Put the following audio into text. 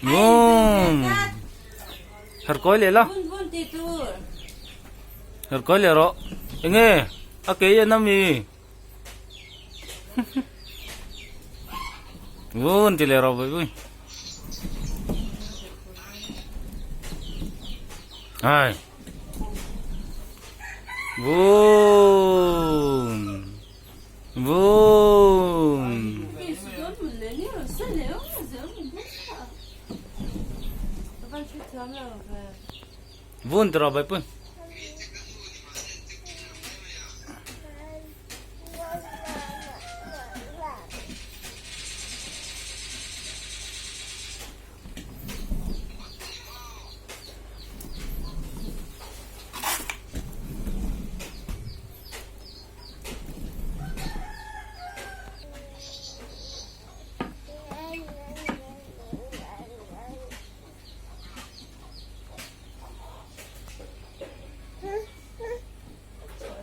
Vum. Her kawi leh la. Her kawi leh rawh. Enge a ke hi a na mi? Vun ti leh rawh bawi. Ai. Vun. Vun. Vun ti rawh bawi.